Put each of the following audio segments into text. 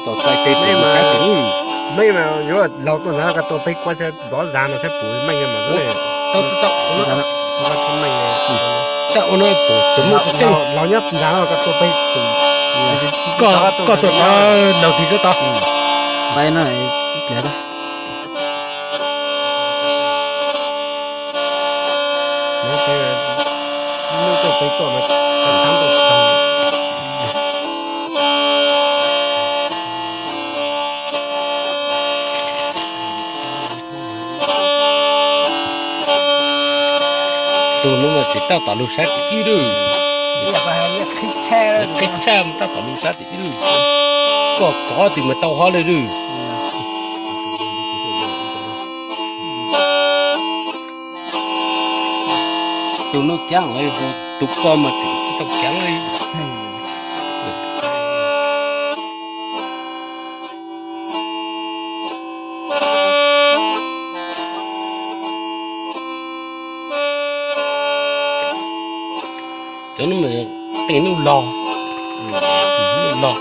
Tom txais tes pem saib tim ub. Meej mas yuav laug tuaj ntxov ko tua peb kuab thiab zov zas no saib puas meej mas. Tau tau tau. Meej. Taj ua no pum tus muaj tsis tseej. Laug nyob ntxov ko tua peb tus. Koj tuaj tod laug tig sab tod. Pais no pliav. Tus no mas tsis tau tom lug saib tim ib lawm. Qhib tshaj mus tau tom lug saib tim ib lawm. Koj kov tim mas tau hov lawm lawm. Tus no caav lawm, tus ko mas tseem tsis tau caav li. Cov no mas qee nub log, nub log.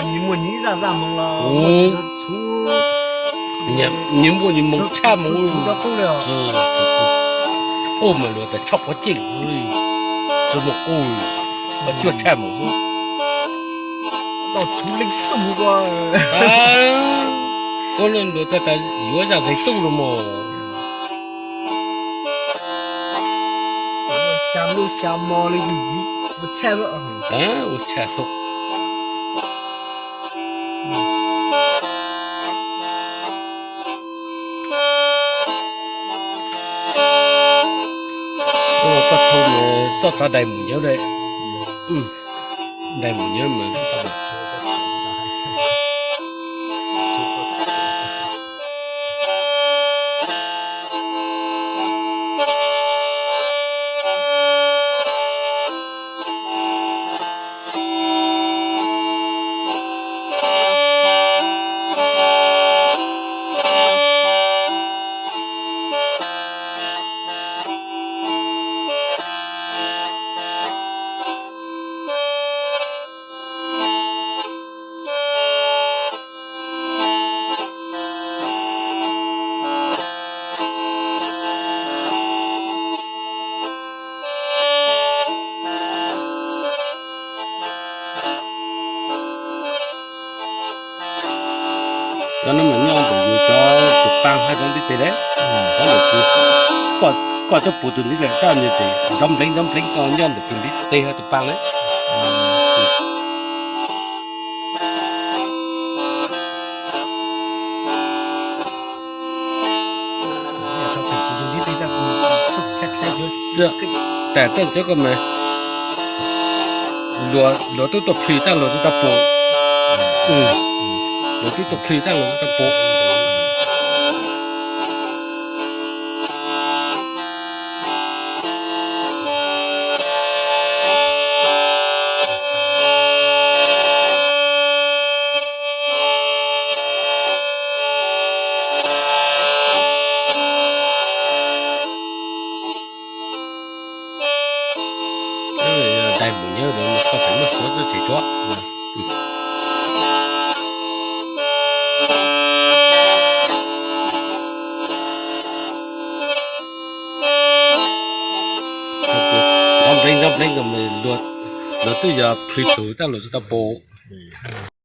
Nyias muaj nyias zaj zaj moog los, nyias muaj nyias moog tshaj moog. Quj mas luag tas tshoj quav ceej, tsi muaj quj, quav cuag tshaj moog. Koj luag tas yuav zaj zeeg tuj los mas. Ua tshaj xwb. Koj thaum xoj tau dais mus nyob, dais mus nyob mas. Cov no mas nyob ntawm yus cov tus paab hab cov ntiv tes le. Koj cov puv tus ntiv tes, koj nws tseem ntxov npleev ntxov npleev, koj nyob ntawm tus ntiv tes hab tus paab le. Tas tej cov ko mas luag twb tuaj plhws tag luag tsis tau pum. Luag twb tuaj plhws tag luag tsis tau pum. Dais mus nyob, koj feem muab suav txuj tsev tsuav. Ntxov npleev ntxov npleev, luag twb yog plhws txug tag luag tsis tau pum.